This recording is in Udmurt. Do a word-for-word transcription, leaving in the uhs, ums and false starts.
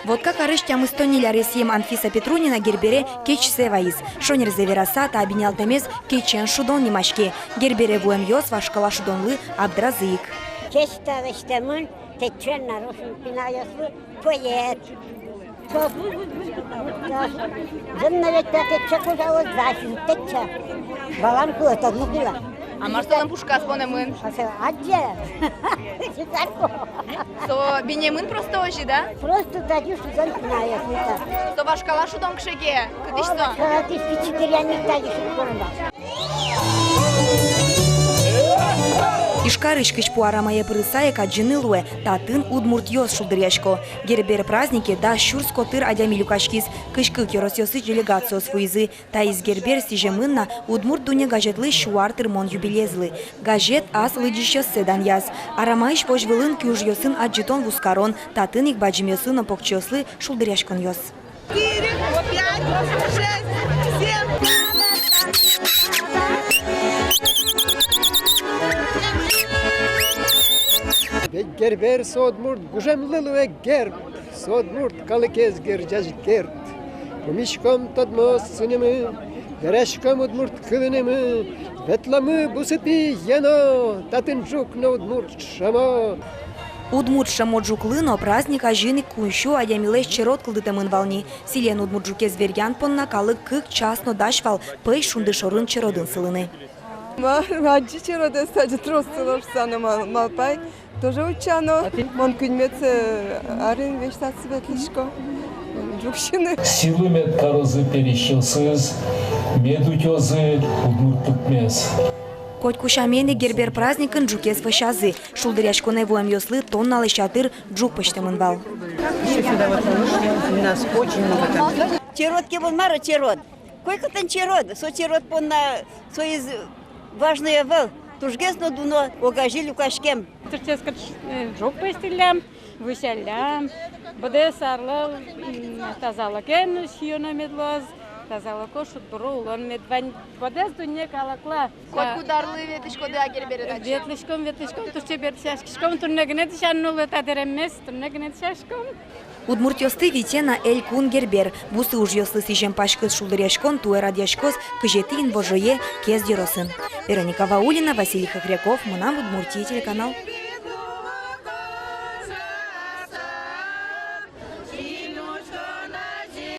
Вотка карысь тямыстон ньыль аресъем Анфиса Петрунина Гербере кечсэ вайиз. Шонерзэ вераса, та бинялтэмез кечен шудон нимаське. Гербере вуэмъёс вашкала шудонлы абдразы ик. Кеч та лэсьтэмын, тэтчен на, рушин пиналъёслы поэт. Со, со, зэм но ведь та тэтча кужалоз, зась тэтча. Валам кулэ, тодмо кулэ. А мар солэн пушказ понэмын? А со адӟе. Читарко. Со бинемын просто озьы, да? Просто тазьы шудон пиналъёс, ну та. Со вашкала шудон кыӵе ке, кытысь со? О, вашкала, тысяча четыре янник тазьы шудон. Ижкарысь Кызьпу арамае пырыса ик адӟыны луэ, татын удмуртъёс шулдыръясько. Гербер празднике дас сюрс котыр адями люкаськиз, кызь кык ёросъёсысь делегациос вуизы. Таиз Гербер сӥземын на «Удмурт дунне» газетлы сю ар тырмон юбилейезлы. Газет ас лыдӟисьёссэ данъяз. Арамаысь возь вылын киужъёсын адӟытон-вузкарон, татын ик бадӟымъёслы но покчиослы шулдыръяськонъёс. Четыре, пять, шесть, семь. Ведь Гербер со удмурт гужемлы луэ герб, со удмурт калыкез герӟась герд. Пумиськом тодмо сынымы, вераськом удмурт кылынымы, ветломы бусыпи ено, татын ӝук но удмурт шомо. Удмурт шомо ӝуклы но праздник азьын ик куинь сю адямилэсь черод кылдытэмын вал ни. Сӥлен удмурт ӝукез веръян понна калык кык час но дась вал пӧйшурды шорын черодын сылыны. Ма, адӟи черодэз, тадзи трос сыло шуса но мал-, малпай, тоже утчано. Мон куиньметӥ арын весь татчы ветлӥсько ӝук сиыны. Сӥлы мед карозы пересьёсыз, мед утёзы удмурт тупмес. Котьку сямен ик Гербер праздникын ӝукез вӧсязы. Шулдыръяськонэ вуэмъёслы тонналэсь ятыр ӝук пӧзьтэмын вал. Ещё сюда вот вышли, у нас очень много конфет. Черод ке вал, мар-о черод. Койкытын черод, со черод понна соиз важное вал. Тужгес но дуно, огазе люкаськем. Тырческыт, э, ӝук пӧзьтӥллям, вӧсяллям. Быдэс арлы, м, тазалыкен сиёно мед луоз, тазалыко, шудбуро улон мед вань. Быдэс дунне калыклы. Котькуд арлы ветлӥськоды-а Гербере татчы? Ветлӥськом, ветлӥськом, туж чебер дӥсяськиськом, туннэ гинэ дӥсяны луэ та дэреммес, туннэ гинэ дӥсяськом. Удмуртъёсты витё на элькун Гербер. Бусы ужъёслы сӥзем паськыт шулдыръяськон туэ радъяськоз кызетӥ инвожое Кез ёросын. Вероника Ваулина, Василий Хохряков, «Мынам Удмуртие» телеканал.